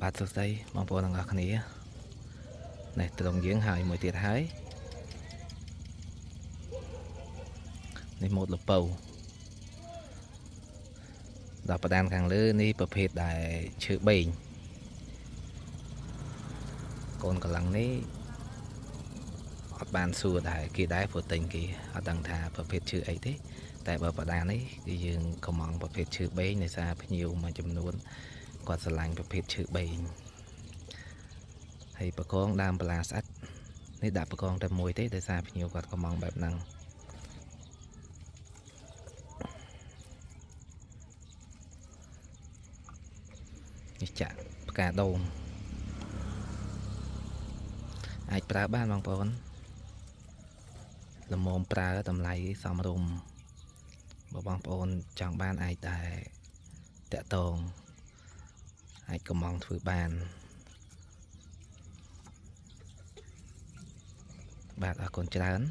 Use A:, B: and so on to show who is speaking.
A: បាទសួស្តីបងប្អូនទាំងអស់គ្នានេះត្រង់យើងហើយមួយទៀតហើយនេះម៉ូតលពៅដល់ប្រដានខាងលើនេះប្រភេទដែលឈើបេងកូនកលាំងនេះអត់បានសួរដែរគេដែរព្រោះទិញគេអត់ដឹងថាប្រភេទឈើអីទេតែបើប្រដាននេះគឺយើងកំងប្រភេទឈើបេងដោយសារភ្ញៀវមួយចំនួនគាត់ស្រឡាញ់ប្រភេទឈើបេងហើយប្រកងដើមបន្លាស្អិតនេះដាក់ប្រកងតែមួយទេដោយសារភ្ញៀវគាត់កំងបែបហ្នឹងនេះចាក់ផ្កាដូងអាចប្រើបានបងប្អូនល្មមប្រើតម្លៃសមរម្យបើបងប្អូនចង់បានអាចតែតាក់តងអាចកំងធ្វើបានបាទអរគុណច្រើន។